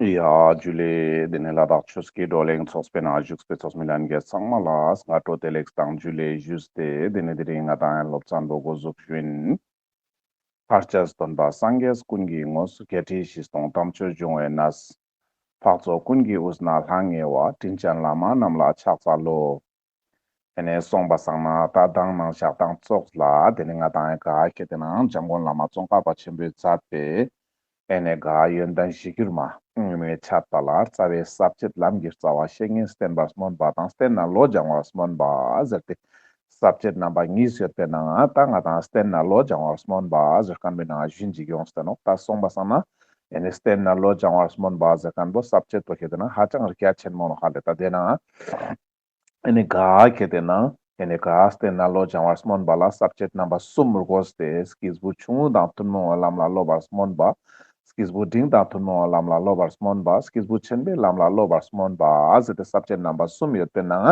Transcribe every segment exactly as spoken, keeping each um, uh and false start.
ཡ་ཇུ་ལེ། དེ་ནས་ལ་དྭགས་ཆོས་ཀྱི་བགྲོ་གླེང་ཚོགས་པའི་ནང་བཞུགས་པའི་ཚོགས་མི་ལྷན་རྒྱས་ཚང་མ་ལ་སྔ་དྲོ་བདེ་ལེགས་དང་ཇུ་ལེ་ཞུས་ཏེ། དེ་ནས་དེ་རིང་ང་དང་སློབ་ཚན་པོ་འགོ་འཛུགས་ཞུ་ཡིན། ལྷར་བཅས་སྟོན་པ་སངས་རྒྱས་ཀུན་གྱི་དངོས། བརྒྱད་ཁྲི་བཞི་སྟོང་དམ་ཆོས་འབྱུང་བའི་གནས། འཕགས་ཚོགས་ཀུན་གྱི་དབུས་ན་ལྷང་ངེ་བ། དྲིན་ཅན་བླ་མ་རྣམས་ལ་ཕྱག་འཚལ་ལོ། ཨེ་ནས་སོང་པ་སང་ན་ད་མདང་ནང་ཞག་དང་ཙོགས་ལ་དེ་ནས་ང་དང་ག་ཁེ་དེ་ནང་འཇམ་མགོན་བླ་མ་ཙོང་ཁ་པ་ཆེན་པོས་མཛད་པའི་ཨེ་ནས་ག་ཡོན་ཏན་གཞིར་གྱུར་མ་དངོས་མེད་ཆད་པ་ལ་རྩ་བའི་ས་བཅད་ལམ་གྱི་རྩ་བ་བཤེས་གཉེན་བསྟེན་པར་སྨོན་པ་དང་བསྟེན་ནས་བློ་སྦྱང་བར་སྨོན་པ་ཟེར་ཏེ་ས་བཅད་རྣམ་པ་གཉིས་ཡོད་པའི་ནང་ད་ང་དང་བསྟེན་ནས་བློ་སྦྱང་བར་སྨོན་པ་ཟེར་མཁན་པོའི་ནང་ཞུན་ཅིག་ཡོངས་ཏེ་ནོག་ད་སོང་པ་སང་ན་ཨེ་ནས་བསྟེན་ནས་བློ་སྦྱང་བར་སྨོན་པ་ཟེར་མཁན་པོ་ས་བཅད་པོ་ཁེ་དེ་ནང་ཧ་ཅང་རྒྱ་ཆེན་མོ་ནོག་ཧ་ལེ། ད་དེ་ནང་ཨེ་ནི་ག་ཁེ་དེ་ན་ཨེ་ནི་ག་བསྟེན་ནས་བློ་སྦྱང་བར་སྨོན་པ་ལ་ས་བཅད་རྣམ་པ་གསུམ་བགོས་ཏེ། སྐྱེས་བུ་ཆུང་ངུ་དང་ཐུན་མོང་བའི་ལམ་ལ་སློབ་པར་སྨོན་པ། སྐྱེས་བུ་འབྲིང་དང་ཐུན་མོང་བའི་ལམ་ལ་སློབ་པར་སྨོན་པ། སྐྱེས་བུ་ཆེན་པོའི་ལམ་ལ་སློབ་པར་སྨོན་པ་ཟེར་ཏེ་ས་བཅད་རྣམ་པ་གསུམ་ཡོད་པའི་ནང་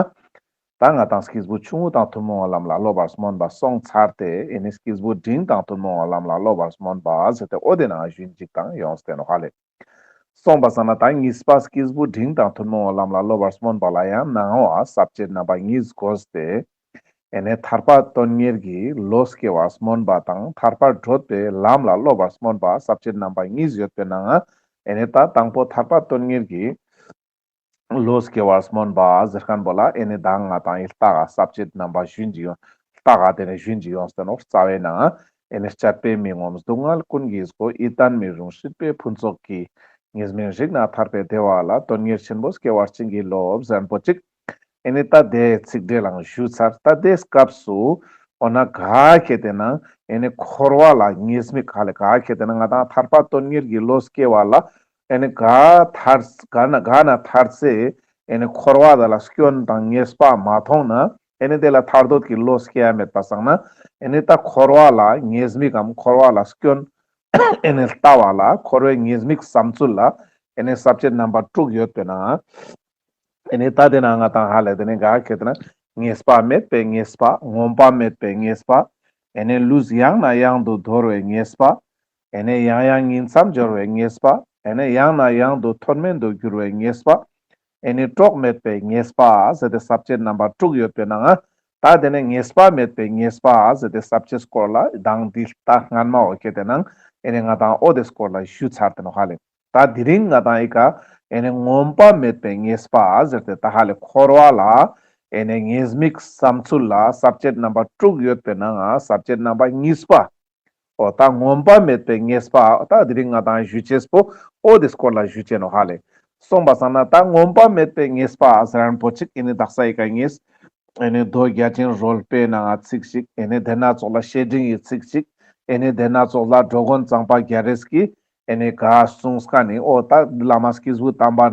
ད་ང་དང་སྐྱེས་བུ་ཆུང་ངུ་དང་ཐུན་མོང་བའི་ལམ་ལ་སློབ་པར་སྨོན་པ་སོང་ཚར་ཏེ། ཨེ་ནི་སྐྱེས་བུ་འབྲིང་དང་ཐུན་མོང་བའི་ལམ་ལ་སློབ་པར་སྨོན་པ་ཟེར་ཏེ་འོ་དེ་ནང་ཞུན་ཅིག་དང་ཡོངས་ཏེ་ནོག་ཧ་ལེ། སོང་པ་སང་ན་ད་གཉིས་པ་སྐྱེས་བུ་འབྲིང་དང་ཐུན་མོང་བའི་ལམ་ལ་སློབ་པར་སྨོན་པ་ལ་ཡང་ནང་བ་ས་བཅད་རྣམ་པ་གཉིས་བགོས་ཏེ། ཨེ་ནས་ཐར་པ་དོན་གཉེར་གྱི་བློ་སྐྱེ་བར་སྨོན་པ་དང་ཐར་པར་བགྲོད་པའི་ལམ་ལ་སློབ་པར་སྨོན་པ་ས་བཅད་རྣམ་པ་གཉིས་ཡོད་པའི་ནང་ཨེ་ནས་ད་དང་པོ་ཐར་པ་དོན་གཉེར་གྱི་བློ་སྐྱེ་བར་སྨོན་པ་ཟེར་མཁན་པོ་ལ་ཨེ་ནི་མདང་ང་དང་ཨི་ལྟ་ག་ས་བཅད་རྣམ་པ་ཞུན་ཅིག་ཡོང་། ལྟ་ག་དེ་ནས་ཞུན་ཅིག་ཡོངས་ཏེ་ནོག་རྩ་བའི་ནང་ཨེ་ནི་སྤྱད་པས་མི་ངོམས་སྡུག་བསྔལ་ཀུན་གྱི་སྒོ། ཡིད་བརྟན་མི་རུང་སྲིད་པའི་ཕུན་ཚོགས་ཀྱི། ཉེས་དམིགས་རིག་ན་ཐར་པའི་བདེ་བ་ལ། དོན་གཉེར་ཆེན་པོ་སྐྱེ་བར་བྱིན་གྱིས་རློབས་ཟེར་མཁན་པོ་ཅིག་ཨེ་ནི་ད་དེ་ཚིག་འགྲེལ་ལང་ཞུ་ཚར། ད་དེའི་སྐབས་སུ་འོ་ན་ག་ཁེ་དེ་ན་ཨེ་ནི་འཁོར་བ་ལ་ཉེས་དམིགས་ཧ་ལེ། ག་ཁེ་དེ་ན་ང་དང་ཐར་པ་དོན་གཉེར་གྱི་བློ་སྐྱེ་བ་ལ་ཨེ་ནི་ག་ཐར་ག་ན་ག་ན་ཐར་ཚེ་ཨེ་ནི་འཁོར་བ་དེ་ལ་སྐྱོན་དང་ཉེས་པ་མ་མཐོང་ན་ཨེ་ནི་དེ་ལ་ཐར་འདོད་ཀྱི་བློ་སྐྱེ་ཡ་མེད་པ་སང་ན་ཨེ་ནི་ད་འཁོར་བ་ལ་ཉེས་དམིགས་གམ་འཁོར་བ་ལ་སྐྱོན་ཨེ་ནི་ལྟ་བ་ལ་འཁོར་བའི་ཉེས་དམིགས་བསམ་ཚུལ་ལ་ཨེ་ནི་ས་བཅད་རྣམ་པ་དྲུག་ཡོད་པའི་ནང་ཨེ་ནི་ད་དེ་ན་ང་དང་ཧ་ལེ་དེ་ནི་ག་ཁེ་དེ་ན་ངེས་པ་མེད་པའི་ཉེས་པ། ངོམས་པ་མེད་པའི་ཉེས་པ། ཨེ་ནི་ལུས་ཡང་ནས་ཡང་དུ་འདོར་བའི་ཉེས་པ། ཨེ་ནི་ཡང་ཡང་ཉིང་མཚམས་སྦྱོར་བའི་ཉེས་པ། ཨེ་ནི་ཡང་ནས་ཡང་དུ་མཐོ་དམན་དུ་འགྱུར་བའི་ཉེས་པ། ཨེ་ནི་གྲོགས་མེད་པའི་ཉེས་པ་ཟེར་ཏེ་ས་བཅད་རྣམ་པ་དྲུག་ཡོད་པའི་ནང་ད་དེ་ནི་ངེས་པ་མེད་པའི་ཉེས་པ་ཟེར་ཏེ་ས་བཅད་སྐོར་ལ་མདང་འདི་ལྟ་སྔན་མ་འོ་ཁེ་དེ་ནང་ཨེ་ནི་ང་དང་འོ་དེ་སྐོར་ལ་ཞུ་ཚར་ཏེ་ནོག་ཧ་ལེ། ད་དེ་རིང་ང་དང་ཨི་ཀ་ཨེ་ནི་ངོམས་པ་མེད་པའི་ཉེས་པ་ཟེར་ཏེ་ད་ཧ་ལེ་འཁོར་བ་ལ་ཨེ་ནི་ཉེས་དམིགས་བསམ་ཚུལ་ལ་ས་བཅད་རྣམ་པ་དྲུག་ཡོད་པའི་ནང་ས་བཅད་རྣམ་པ་གཉིས་པ་འོ་ད་ངོམས་པ་མེད་པའི་ཉེས་པ་ད་དེ་རིང་ང་དང་ཞུ་ཅེས་པོ་འོ་དེ་སྐོར་ལ་ཞུ་ཅེས་ནོག་ཧ་ལེ། སོང་པ་སང་ན་ད་ངོམས་པ་མེད་པའི་ཉེས་པ་ཟེར་མཁན་པོ་ཅིག་ཨེ་ནི་དག་ས་ཨི་ཀ་ཉེས་ཨེ་ནི་མདོ་རྒྱ་ཆེན་རོལ་པའི་ནང་ཚིག་ཅིག་ཨེ་ནི་དེ་ན་ཙོགས་ལ་བཤེས་སྤྲིང་གི་ཚིག་ཅིག་ཨེ་ནི་དེ་ན་ཙོགས་ལ་འགྲོ་མགོན་གཙང་པ་རྒྱ་རས་ཀྱི་ཨེ་ནི་ག་གསུངས་ཀ་ནི་འོ་ད་བླ་མ་སྐྱེས་བུ་དམ་པ་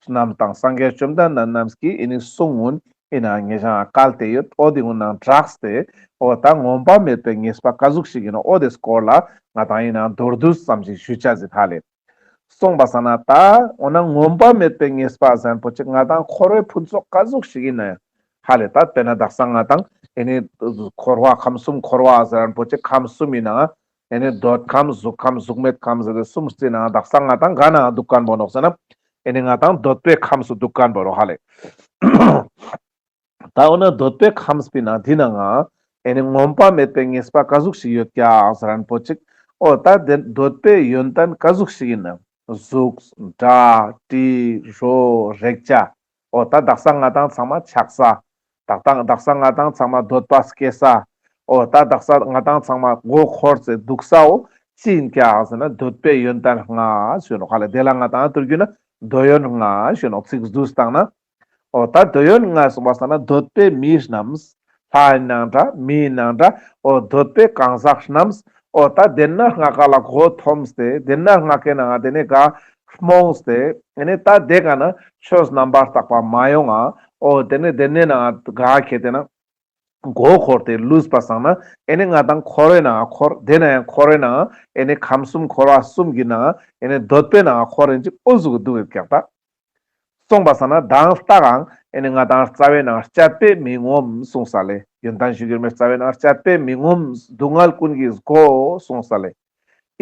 རྣམས་དང་སངས་རྒྱས་བཅོམ་ལྡན་འདས་རྣམས་ཀྱིས་ཨེ་ནི་གསུངས་ཀུན་ཨེ་ན་ངེ་ཞང་བཀལ་ཏེ་ཡོད། འོ་དེ་ཀུན་ནང་སྦྲགས་ཏེ་འོ་ད་ངོམས་པ་མེད་པའི་ཉེས་པ་ག་ཟུག་ཞིག་ཡིན་ནོག་འོ་དེ་སྐོར་ལ་ང་དང་ཨེ་ན་མདོར་བསྡུས་ཙམ་ཞིག་ཞུ་ཅེས་ཟེར་ཧ་ལེ། སོང་པ་སང་ན་ད་འོ་ན་ངོམས་པ་མེད་པའི་ཉེས་པ་ཟེར་མཁན་པོ་ཅིག་ང་དང་འཁོར་བའི་ཕུན་ཚོགས་ག་ཟུག་ཞིག་ཡིན་ན་ཡང་ཧ་ལེ། ད་དཔེར་ན་དག་ས་ང་དང་ཨེ་ནི་འཁོར་བ་ཁམས་གསུམ་འཁོར་བ་ཟེར་མཁན་པོ་ཅིག་ཁམས་གསུམ་ཡིན་ན་ཨེ་ནི་འདོད་ཁམས་གཟུགས་ཁམས་གཟུགས་མེད་ཁམས་ཟེར་ཏེ་གསུམ་རྩིས་ན་དག་ས་ང་དང་ག་ན་འདུག་མཁན་པོ་ནོག་ཟེར་ན་ཨེ་ནི་ང་དང་འདོད་པའི་ཁམས་སུ་འདུག་མཁན་པོ་ནོག་ཧ་ལེ། ད་འོ་ན་འདོད་པའི་ཁམས་པའི་ནང་འདི་ནང་ང་ཨེ་ནི་ངོམས་པ་མེད་པའི་ཉེས་པ་ག་ཟུག་ཞིག་ཡོད་ཀྱག་ཟེར་མཁན་པོ་ཅིག་འོ་ད་དེ་འདོད་པའི་ཡོན་ཏན་ག་ཟུག་ཞིག་ཡིན་ན་གཟུགས་སྒྲ་དྲི་རོ་རེག་བྱ་འོ་ད་དག་ས་ང་དང་ཚང་མ་ཆགས་ས། དག་ས་ང་དང་ཚང་མ་འདོད་པ་སྐྱེ་ས། འོ་ད་དག་ས་ང་དང་ཚང་མ་མགོ་འཁོར་ཏེ་འདུག་ས་འོ་ཅི་ཡིན་ཀྱག་ཟེར་ན་འདོད་པའི་ཡོན་ཏན་ལྔ་ཞུ་ནོག་ཧ་ལེ། དེ་ལ་ང་དང་དུར་རྒྱུ་ན་འདོད་ཡོན་ལྔ་ཞུ་ནོག་ཚིག་བསྡུས་བཏང་ན། འོ་ད་འདོད་ཡོན་ལྔ་གསུངས་པ་སང་ན་འདོད་པའི་མི་རྣམས། ལྷ་ཡིན་ནའང་འདྲ་མི་ཡིན་ནའང་འདྲ་འོ་འདོད་པའི་གང་ཟག་རྣམས་འོ་ད་དེ་ན་ལྔ་ཀ་ལ་མགོ་འཐོམས་ཏེ་དེ་ན་ལྔ་ཀའི་ནང་དེ་ནས་ག་རྨོངས་ཏེ་ཨེ་ནི་ད་དེ་ག་ན་ཆོས་རྣམ་པར་དག་པ་མ་ཡོང་ང་འོ་དེ་ནས་དེ་ནས་ནང་ག་ཁེ་དེ་ན་མགོ་འཁོར་ཏེ་ལུས་པ་སང་ན་ཨེ་ནི་ང་དང་འཁོར་བའི་ནང་འཁོར། དེ་ན་ཡང་འཁོར་བའི་ནང་ཨེ་ནི་ཁམས་གསུམ་འཁོར་བ་གསུམ་གྱི་ནང་ཨེ་ནི་འདོད་པའི་ནང་འཁོར་རིན་ཅིག་འོ་ཟུག་འདུག་ཡོད་ཀྱག་ད། སོང་པ་སང་ན་མདང་ལྟ་གང་ཨེ་ནི་ང་དང་རྩ་བའི་ནང་སྤྱད་པས་མི་ངོམས་གསུངས་ས་ལེ། ཡོན་ཏན་གཞིར་གྱུར་མའི་རྩ་བའི་ནང་སྤྱད་པས་མི་ངོམས་སྡུག་བསྔལ་ཀུན་གྱི་སྒོ་གསུངས་ས་ལེ།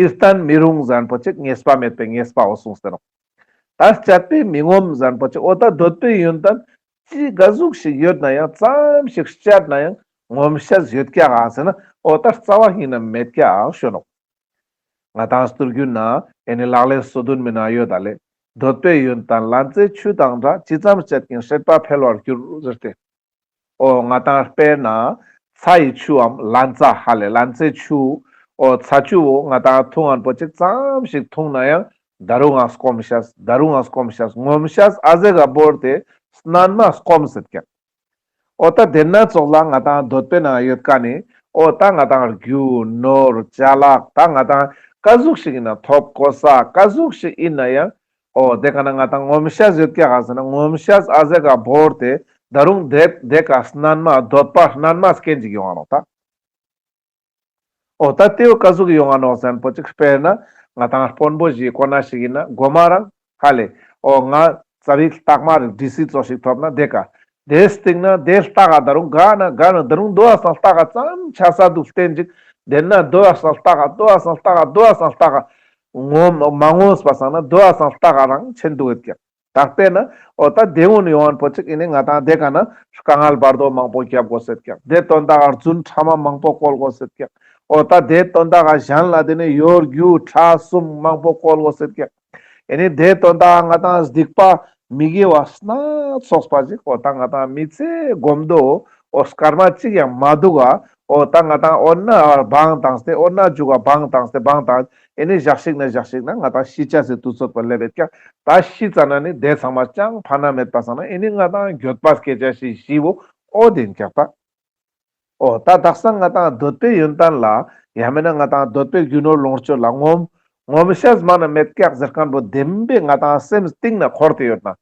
ཡིད་བརྟན་མི་རུང་ཟེར་མཁན་པོ་ཅིག་ཉེས་པ་མེད་པའི་ཉེས་པ་འོ་གསུངས་ཏེ་ནོག་ད་སྤྱད་པས་མི་ངོམས་ཟེར་ཁན་པོ་ཅིག་འོ་ད་འདོད་པའི་ཡོན་ཏན་ཅི་ག་ཟུག་ཞིག་ཡོད་ན་ཡང་ཙམ་ཞིག་སྤྱད་ན་ཡང་ངོམས་ཤེས་ཡོད་ཀྱག་ག་ཟེར་ན་འོ་ད་རྩ་བ་ཉིད་ནས་མེད་ཀྱག་ཞུ་ནོག། ང་ཏང་སྟོད་རྒྱུད་ན་ཨེ་ནི་ལག་ལེན་སོ་བདུན་མའི་ནང་ཡོད་ད་ལེ། འདོད་པའི་ཡོན་ཏན་ལན་ཚྭའི་ཆུ་དང་འདྲ། ཇི་ཙམ་སྤྱད་ཀྱང་སྲེད་པ་འཕེལ་བར་འགྱུར་ཟེར་ཏེ། འོ་ང་ཏང་དཔེར་ན་ཚྭ་ཡི་ཆུའམ་ལན་ཚྭ་ཧ་ལེ་ལན་ཚྭའི་ཆུ། འོ་ཚྭ་ཆུ་བོ་ང་ཏང་འཐུང་ངན་པོ་ཅིག་ཙམ་ཞིག་འཐུང་ན་ཡང་ད་རུང་ང་སྐོམ་ཤེས་ད་རུང་ང་སྐོམ་ཤེས་ངོམས་ཤེས་ཨ་ཟེ་ག་བོར་ཏེ་སྣན་མ་སྐོམ་སེད་ཀྱག། འོ་ད་དེ་ན་ཙོགས་ལ་ང་ཏང་འདོད་པའི་ནང་ཡོད་ཀ་ནི་འོ་ད་ང་ཏང་རྒྱུ་ནོར་ཅ་ལག་ད་ང་ཏང་ཀ་ཟུག་ཞིག་ཡིན་ན་ཐོབ་གོ་ས་ཀ་ཟུག་ཞིག་ཡིན་ན་ཡང་འོ་དེ་ཀ་ན་ང་ཏང་ངོམས་ཤེས་ཡོད་ཀྱག་ག་ཟེར་ན་ངོམས་ཤེས་ཨ་ཟེ་ག་བོར་ཏེ་ད་རུང་དེ་དེ་ཀ་སྣན་མ་འདོད་པ་སྣན་མ་སྐྱེན་ཅིག་ཡོང་ང་ནོག་ད། འོ་ད་དེ་བོ་ཀ་ཟུག་ཡོང་ང་ནོག་ཟེར་ན་པོ་ཅིག་དཔེར་ན་ང་ཏང་དཔོན་པོ་ཞིག་གོ་ན་ཞིག་ཡིན་ན་གོ་མ་རང་ཧ་ལེ། འོ་ང་ཙ་བི་རྟགས་མ་རིག་ཌི་སི་ཙོགས་ཞིག་ཐོབ་ན་དེ་ཀ་དེ་སྟིང་ན་དེ་ལྟ་ག་ད་རུང་ག་ན་ག་ན་ད་རུང་དོ་བ་སང་ལྟ་ག་ཙམ་ཆ་ས་འདུག་བསྟན་ཅིག་དེ་ན་དོ་བ་སང་ལྟ་ག་དོ་བ་སང་ལྟ་ག་དོ་བ་སང་ལྟ་ག་ངོམ་མ་ངོམས་པ་སང་ན་དོ་བ་སང་ལྟ་ག་རང་ཆེན་འདུག་ཡོད་ཀྱག། ད་དཔེར་ན་འོ་ད་དེ་འོ་ནི་ཡོང་བ་པོ་ཅིག་ཡིན་ནི་ང་ཏང་དེ་ཀ་ན་དཀའ་ངལ་བར་དོ་མང་པོ་རྒྱབ་དགོས་སེད་ཀྱག། དེ་དོན་དག་ག་རྫུན་ཕྲ་མ་མང་པོ་བཀོལ་དགོས་སེད་ཀྱག། འོ་ད་དེ་དོན་དག་ག་གཞན་ལ་དེ་ནི་གཡོ་སྒྱུ་ཁྲམ་གསུམ་མང་པོ་བཀོལ་དགོས་སེད་ཀྱག། ཡིན་ནི་དེ་དོན་དག་ག་ང་ཏང་སྡིག་པ་མི་དགེ་བ་སྣ་ཚོགས་པ་ཅིག་འོ་ད་ང་ཏང་མི་ཚེ་སྒོམ་དོ་འོ་སྐར་མ་གཅིག་ཡང་མ་འདུག་ག། འོ་ད་ང་ཏང་འོ་ན་བང་བཏང་སྟེ་འོ་ན་མཇུག་ག་བང་བཏང་སྟེ་བང་བཏང་ཡིན་ནི་ཞག་ཞིག་ན་ཞག་ཞིག་ན་ང་ཏང་ཤི་ཆ་སི་དུས་ཚོད་པོ་སླེབས་ཡོད་ཀྱག། ད་ཤི་ཙ་ན་ནི་དེ་ཚང་མ་ཅང་ཕན་ན་མེད་པ་སང་ན་ཨེ་ནི་ང་ཏང་འགྱོད་པ་སྐྱེ་ཅེས་ཤིག་ཞི་བོ་ཨོ་དེ་ཡིན་ཀྱག་ད། འོ་ད་དག་ས་ང་ཏང་འདོད་པའི་ཡོན་ཏན་ལ་ཡང་མེད་ན་ང་ཏང་འདོད་པའི་རྒྱུ་ནོར་ལོངས་སྤྱོད་ལ་ངོམ་ངོམས་ཤེས་མ་ན་མེད་ཀྱག་ཟེར་མཁན་པོ་བདེན་པའི་ང་ཏང་སེམས་གཏིང་ན་འཁོར་ཏེ་ཡོད་ན།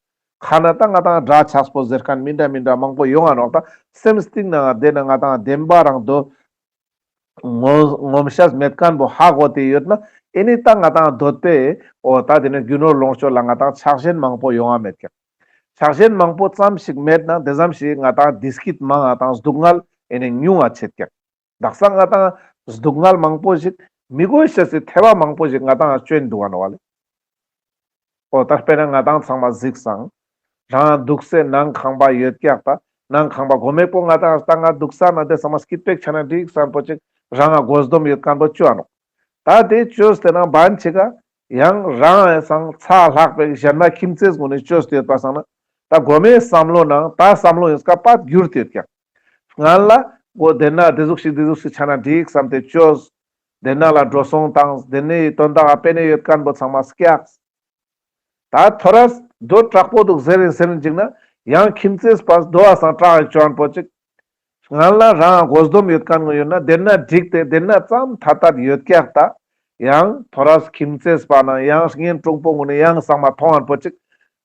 ཁ་ན་ད་ང་ཏང་འདྲ་ཆགས་པོ་ཟེར་མཁན་མི་འདྲ་མི་འདྲ་མང་པོ་ཡོང་ང་ནོག། ད་སེམས་གཏིང་ན་བདེན་ན་ང་ཏང་བདེན་པ་རང་དོ། ངོ་ངོམས་ཤེས་མེད་མཁན་པོ་ཧ་གོ་སྟེ་ཡོད་ན་ཨེ་ནི་ད་ང་ཏང་འདོད་པའི་འོ་ད་དེ་ནི་རྒྱུ་ནོར་ལོངས་སྤྱོད་ལ་ང་ཏང་ཆགས་ཞེན་མང་པོ་ཡོང་ང་མེད་ཀྱག། ཆགས་ཞེན་མང་པོ་ཙམ་ཞིག་མེད་ན་དེ་ཙམ་ཞིག་ང་ཏང་བདེ་སྐྱིད་མང་ང་ཏང་སྡུག་བསྔལ་ཨེ་ནི་ཉུང་ང་ཆེད་ཀྱག། དག་ས་ང་ཏང་སྡུག་བསྔལ་མང་པོ་ཞིག་མི་དགོས་ཤེས་སི་ཐེ་བ་མང་པོ་ཞིག་ང་ཏང་བཅོས་འདུག་ག་ནོག་བ་ལེ། འོ་ད་དཔེར་ན་ང་ཏང་ཚང་མ་གཟིགས་སང་། རང་འདུག་སའི་ནང་ཁང་པ་ཡོད་ཀྱག་ད། ནང་ཁང་པ་གོ་མེད་པོ་ང་ཏང་ད་ང་འདུག་ས་ན་དེ་ཚང་མ་སྐྱིད་པོ་ཆ་ན་འགྲིག་བསམ་པོ་ཅིག་རང་ང་དགོས་འདོམས་ཡོད་མཁན་པོ་བཅོ་ཨ་ནོག། ད་དེ་བཅོས་ཏེ་ན་བན་ཆེ་ག་ཡང་རང་ངི་སང་ཚ་ལྷག་པའི་གཞན་མ་ཁྱིམ་མཚེས་ངོ་ནས་བཅོས་ཏེ་ཡོད་པ་སང་ན། ད་གོ་མེད་བསམ་བློ་ནང་ད་བསམ་བློ་ཡིན་སྐབས་པ་འགྱུར་ཏེ་ཡོད་ཀྱག། སྔན་ལ་འོ་དེ་ན་དེ་ཟུག་ཞིག་དེ་ཟུག་ཞིག་ཆ་ན་འགྲིག་བསམ་སྟེ་བཅོས། དེ་ན་ལ་འགྲོ་སོང་བཏང་། དེ་ནས་དོན་དག་ག་པེ་ནེ་ཡོད་མཁན་པོ་ཚང་མ་སྐྱགས། ད་ཐོ་རས་དོ་དྲག་པོ་འདུག་ཟེར་རིན་ཟེར་རིན་ཅིག་ན་ཡང་ཁྱིམ་མཚེས་པ་དོ་བ་སང་དྲག་ཡོད་ཅོན་པོ་ཅིག། སྔན་ལ་རང་དགོས་འདོམས་ཡོད་མཁན་ངོ་ཡོད་ན་དེ་ན་འགྲིག་སྟེ་དེ་ན་ཙམ་ཐ་དད་ཡོད་ཀྱག་ད། ཡང་ཐོ་རས་ཁྱིམ་མཚེས་པ་ན་ཡང་གཉེན་དྲུང་པོ་ངོ་ནས་ཡང་ཚང་མ་མཐོང་ངན་པོ་ཅིག།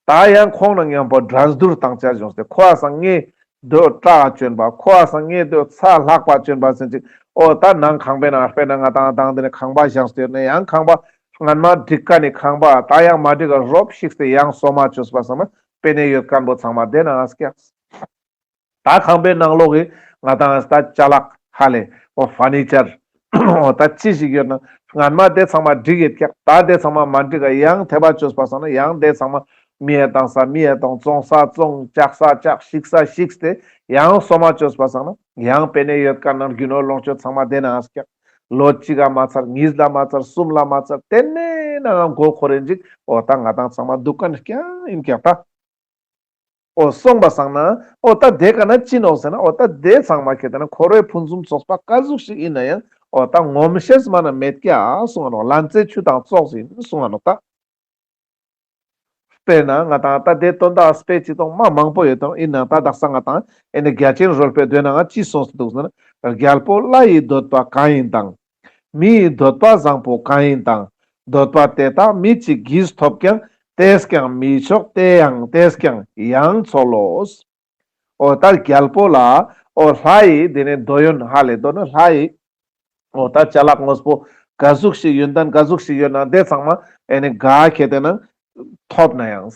ད་ཡང་ཁོང་ན་མཉམ་པོ་འགྲན་བསྡུར་བཏང་ཆ་བྱུང་སྟེ་ཁོ་བ་སང་ངས་དོ་དྲག་ཅོན་པ་ཁོ་བ་སང་ངས་དོ་ཚ་ལྷག་པ་ཅོན་པ་ཟེར་ཅིག། འོ་ད་ནང་ཁང་པའི་ནང་དཔེར་ན་ང་ཏང་དང་དེ་ནས་ཁང་པ་བཞེངས་ཏེ་ཡོད་ན་ཡང་ཁང་པ་སྔན་མ་འགྲིག་ཀ་ནི་ཁང་པ་ད་ཡང་མ་འགྲིག་ག་རོབ་ཤིག་སྟེ་ཡང་སོ་མ་བཅོས་པ་སང་ན་པེ་ནེ་ཡོད་མཁན་པོ་ཚང་མ་དེ་ན་སྐྱགས། ད་ཁང་པའི་ནང་ལོགས་ཀྱི་ང་ཏང་ད་ཅ་ལག་ཧ་ལེ་འོ་ཕར་ནི་ཅར་འོ་ད་ཅི་ཞིག་ཡོད་ན་སྔན་མ་དེ་ཚང་མ་འགྲིག་ཡོད་ཀྱག། ད་དེ་ཚང་མ་མ་འགྲིག་ག་ཡང་ཐེ་བ་བཅོས་པ་སང་ན་ཡང་དེ་ཚང་མ་མི་ཡ་བཏང་ས་མི་ཡ་བཏང་བཙོང་ས་བཙོང་བཅག་ས་བཅག་ཞིག་ས་ཞིག་སྟེ་ཡང་སོ་མ་བཅོས་པ་སང་ན་ཡང་པེ་ནེ་ཡོད་མཁན་ནང་རྒྱུ་ནོར་ལོངས་སྤྱོད་ཚང་མ་དེ་ན་སྐྱག། ལོ་གཅིག་ག་མ་ཚར་གཉིས་ལ་མ་ཚར་གསུམ་ལ་མ་ཚར་དེ་ནས་ནའང་མགོ་འཁོར་རིན་ཅིག། འོ་ད་ང་ཏང་ཚང་མ་འདུག་མཁན་རྐྱང་ཡིན་ཀྱག་ད། འོ་སོང་པ་སང་ན་འོ་ད་དེ་ཀ་ན་ཅི་ནོག་ཟེར་ན་འོ་ད་དེ་ཚང་མ་ཁྱེད་ད་ན་འཁོར་བའི་ཕུན་སུམ་ཚོགས་པ་ཀ་ཟུག་ཞིག་ཡིན་ན་ཡང་འོ་ད་ངོམས་ཤེས་མ་ན་མེད་ཀྱག་གསུང་ང་ནོག། ལན་ཚྭའི་ཆུ་དང་ཙོགས་ཡིན་གསུང་ང་ནོག་ད། དཔེར་ན་ང་ཏང་ད་དེ་དོན་དག་དཔེ་ཅི་ཏོང་མ་མང་པོ་ཡོད་དོང་ཡིན་ན་ད་དག་ས་ང་ཏང་ཨེ་ནི་རྒྱ་ཆེན་རོལ་པའི་མདོའི་ནང་ང་ཅི་གསུངས་སུ་འདུག་ཟེར་ན། རྒྱལ་པོ་ལྷ་ཡི་འདོད་པ་གང་ཡིན་དང་། མི་ཡི་འདོད་པ་བཟང་པོ་གང་ཡིན་དང་། འདོད་པ་དེ་དག་མི་གཅིག་གིས་ཐོབ་ཀྱང་། དེས་ཀྱང་མི་ཆོག་དེ་ཡང་དེས་ཀྱང་ཡང་འཚོལ་ལོ། འོ་ད་རྒྱལ་པོ་ལ་འོ་ལྷ་ཡི་དེ་ནས་འདོད་ཡོན་ཧ་ལེ་འདོད་ན་ལྷ་ཡི་འོ་ད་ཅ་ལག་དངོས་པོ་ག་ཟུག་ཞིག་ཡོན་ཏན་ག་ཟུག་ཞིག་ཡོད་ན་དེ་ཚང་མ་ཨེ་ནི་ག་ཁྱེད་དེ་ན་ཐོབ་ན་ཡང་།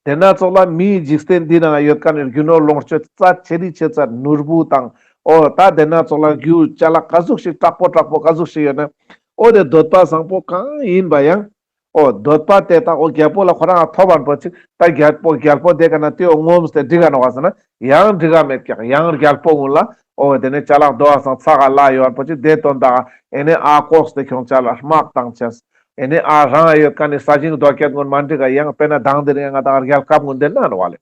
དེ་ན་ཙོགས་ལ་མིའི་འཇིག་རྟེན་འདི་ནང་ཡོད་མཁན་ནི་རྒྱུ་ནོར་ལོངས་སྤྱོད་རྩ་ཆེ་རི་ཆེ་ཚ་ནོར་བུ་དང་འོ་ད་དེ་ན་ཙོགས་ལ་རྒྱུ་ཅ་ལག་ག་ཟུག་ཞིག་དྲག་པོ་དྲག་པོ་ག་ཟུག་ཞིག་ཡོད་ན་འོ་དེ་འདོད་པ་བཟང་པོ་གང་ཡིན་པ་ཡང་ འོ་འདོད་པ་དེ་དག་འོ་རྒྱལ་པོ་ལ་ཁོ་རང་ཐོབ་པ་པོ་ཅིག་ད་རྒྱལ་པོ་རྒྱལ་པོ་དེ་ག་ན་དེ་འོ་ངོམས་ཏེ་འགྲིག་ག་ནོག་ག་ཟེར་ན་ཡང་འགྲིག་ག་མེད་ཀྱག། ཡང་རྒྱལ་པོ་ཀུན་ལ་འོ་དེ་ནས་ཅ་ལག་དོ་བ་སང་ཚ་ག་ལ་ཡོད་པོ་ཅིག་དེ་དོན་དག་ཨེ་ནས་ཨ་ལྐོག་སྟེ་ཁྱོང་ཅ་ལག་དམག་བཏང་ཅེས། ཨེ་ནས་ཨ་རང་ཡོད་མཁན་ནི་ས་ཞིང་རྡོ་སྐྱེད་ཀུན་མ་འགྲིག་ག་ཡང་དཔེར་ན་དང་དེ་རིང་ང་དང་རྒྱལ་ཁབ་ཀུན་དེ་ན་ནོག་བ་ལེ།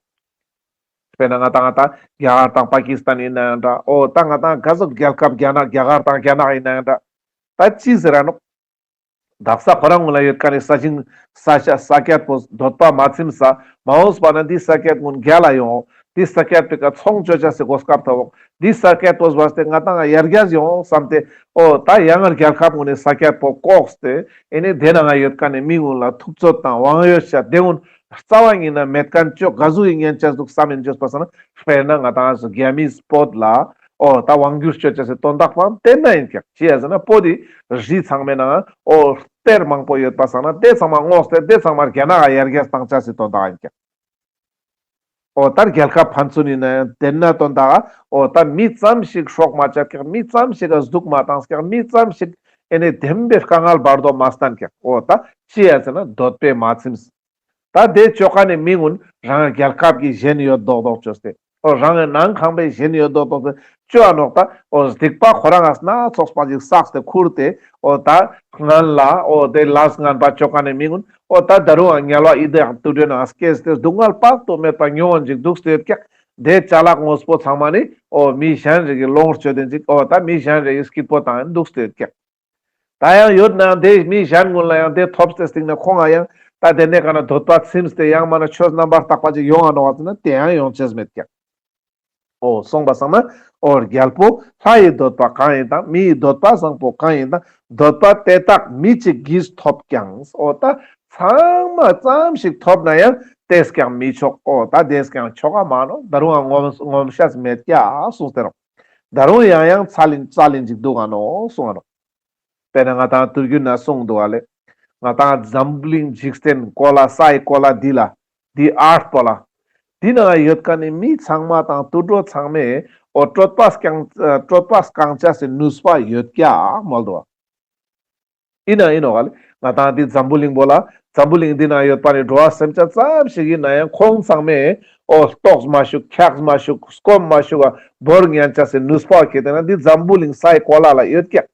དཔེར་ན་ང་དང་ད་རྒྱ་གར་དང་པ་ཀི་སི་ཐན་ཡིན་ན་ཡང་འདྲ། འོ་ད་ང་དང་ག་ཟུག་རྒྱལ་ཁབ་རྒྱ་ནག་རྒྱ་གར་དང་རྒྱ་ནག་ཡིན་ན་ཡང་འདྲ། ད་ཅི་ཟེར་ར་ནོག། དག་ས་ཁོ་རང་ཀུན་ལ་ཡོད་མཁན་ནི་ས་ཞིང་ས་ཆ་ས་ཀྱད་པོ་འདོད་པ་མ་ཚིམས་ས་མ་འོངས་པ་ན་འདི་ས་ཀྱད་ཀུན་རྒྱལ་ལ་ཡོང་། འདི་ས་ཀྱད་པེ་ཀ་ཚོང་ཅོ་ཅེས་སི་གོ་སྐབས་ཐོབ་འོང་། འདི་ས་ཀྱད་པོ་བས་ཏེ་ང་དང་ཡར་རྒྱས་ཡོང་བསམ་སྟེ། འོ་ད་ཡང་རྒྱལ་ཁབ་ཀུན་ནི་ས་ཀྱད་པོ་བཀོག་སྟེ་ཨེ་ནས་དེ་ནང་ཡོད་མཁན་ནི་མི་ཀུན་ལ་ཐུབ་ཚོད་དང་དབང་ཡོད་ཤ་དེ་ཀུན་རྩ་བ་ཉིད་ན་མེད་མཁན་ཅོ་ག་ཟུག་ཡིན་ཉན་ཅེས་འདུག་བསམ་ཡིན་ཅོས་པ་སང་ན་དཔེར་ན་ང་དང་རྒྱ་མིའི་བོད་ལ་འོ་ད་དབང་བསྒྱུར་ཅོ་ཅེས་སི་དོན་དག་པའང་དེ་ན་ཡིན་ཀྱག། ཅི་ཡ་ཟེར་ན་བོད་དི་རི་ཚང་མའི་ནང་འོ་གཏེར་མང་པོ་ཡོད་པ་སང་ན་དེ་ཚང་མ་བཀོག་སྟེ་དེ་ཚང་མ་རྒྱ་ནག་ག་ཡར་རྒྱས་བཏང་ཅེས་སི་དོན་དག་ཡིན་ཀྱག། འོ་ད་རྒྱལ་ཁབ་ཕན་ཚུན་ཡིན་ན་ཡང་དེ་ན་དོན་དག་འོ་ད་མི་ཙམ་ཞིག་སྲོག་མ་བཅད་ཀྱག། མི་ཙམ་ཞིག་ག་ཟུག་མ་བཏང་ཀྱག། མི་ཙམ་ཞིག་ཨེ་ནས་བདེན་པའི་དཀའ་ངལ་བར་དོ་མ་བསྟན་ཀྱག། འོ་ད་ཅི་ཡ་ཟེར་ན་འདོད་པས་མ་ཚིམས། ད་དེ་ཅོ་མཁན་ནི་མི་ཀུན་རང་རྒྱལ་ཁབ་ཀྱི་ཞེན་ཡོད་མདོག་མདོག་ཅོས་ཏེ། འོ་རང་གི་ནང་ཁང་པའི་ཞེན་ཡོད་མདོག་མདོག་ཅོ་ཅོ་འ་ནོག། ད་འོ་སྡིག་པ་ཁོ་རང་ང་སྣ་ཚོགས་པ་ཞིག་བསགས་ཏེ་ཁུར་ཏེ་འོ་ད་ངན་ལ་འོ་དེ་ལས་ངན་པ་ཅོ་མཁན་ནི་མི་ཀུན་འོ་ད་ད་རུང་ཡང་དམྱལ་བ་ཡི་དྭགས་དུད་འགྲོའི་ནང་སྐྱེས་ཏེ་སྡུག་བསྔལ་དཔག་ཏུ་མེད་པ་མྱོང་ངིན་ཅིག་འདུག་སྟེ་ཡོད་ཀྱག། དེ་ཅ་ལག་དངོས་པོ་ཚང་མ་ནི་འོ་མི་གཞན་རེ་གི་ལོངས་སྤྱོད་དེ་ཅིག། འོ་ད་མི་གཞན་རེ་གི་སྐྱིད་པོ་བཏང་ཡིན་འདུག་སྟེ་ཡོད་ཀྱག། ད་ཡང་ཡོད་ནའང་དེ་མི་གཞན་ཀུན་ལ་ཡང་དེ་ཐོབ་སྟེ་སྟིང་ནེ་ཁོང་ང་ཡང་ད་དེ་ནས་ག་ན་འདོད་པ་ཚིམས་ཏེ་ཡང་མ་ན་ཆོས་རྣམ་པར་དག་པ་ཅིག་ཡོང་ང་ནོག་པ་ཟེར་ན་དེ་ཡང་ཡོང་ཅེས་མེད་ཀྱག། འོ་སོང་པ་སང་ན་འོ་རྒྱལ་པོ་ལྷ་ཡི་འདོད་པ་གང་ཡིན་དང་མི་ཡི་འདོད་པ་བཟང་པོ་གང་ཡིན་དང་འདོད་པ་དེ་དག་མི་གཅིག་གིས་ཐོབ་ཀྱང་། འོ་ད་ཚང་མ་ཙམ་ཞིག་ཐོབ་ན་ཡང་དེས་ཀྱང་མི་ཆོག། འོ་ད་དེས་ཀྱང་ཆོག་ག་མ་ནོག། ད་རུང་ཡང་ངོམས་ངོམས་ཤེས་མེད་ཀྱག་གསུངས་ཏེ་རོག། ད་རུང་ཡང་ཡང་ཚ་ལིན་ཚ་ལིན་ཅིག་འདུག་ག་ནོག་གསུངས་ག་ནོག། དཔེར་ན་ང་དང་དུས་རྒྱུན་ན་གསུངས་འདུག་ག་ལེ། ང་དང་འཛམ་བུ་གླིང་འཇིག་རྟེན་གོ་ལ་སའི་གོ་ལ་འདི་ལ་འདི་ཨརཐ་པོ་ལ་འདི་ནང་ཡོད་མཁན་ནི་མི་ཚང་མ་དང་དུད་འགྲོ་ཚང་མས་འོ་གྲོད་པ་སྐང་གྲོད་པ་སྐང་ཅེས་སི་ནུས་པ་ཡོད་ཀྱག་མོལ་འདུག་ག། ཡིན་ན་ཡིན་ནོག་ག་ལེ། ང་དང་འདི་འཛམ་བུ་གླིང་པོ་ལ་འཛམ་བུ་གླིང་འདི་ནང་ཡོད་པ་ནི་འགྲོ་བ་སེམས་ཅན་ཙམ་ཞིག་ཡིན་ན་ཡང་ཁོང་ཚང་མས་འོ་ལྟོགས་མ་བཅུག་འཁྱགས་མ་བཅུག་སྐོམ་མ་བཅུག་ག་བོར་ཉན་ཅེས་སི་ནུས་པ་ཁྱེར་ཏེ་ན་འདི་འཛམ་བུ་གླིང་སའི་གོ་ལ་ལ་ཡོད་ཀྱག།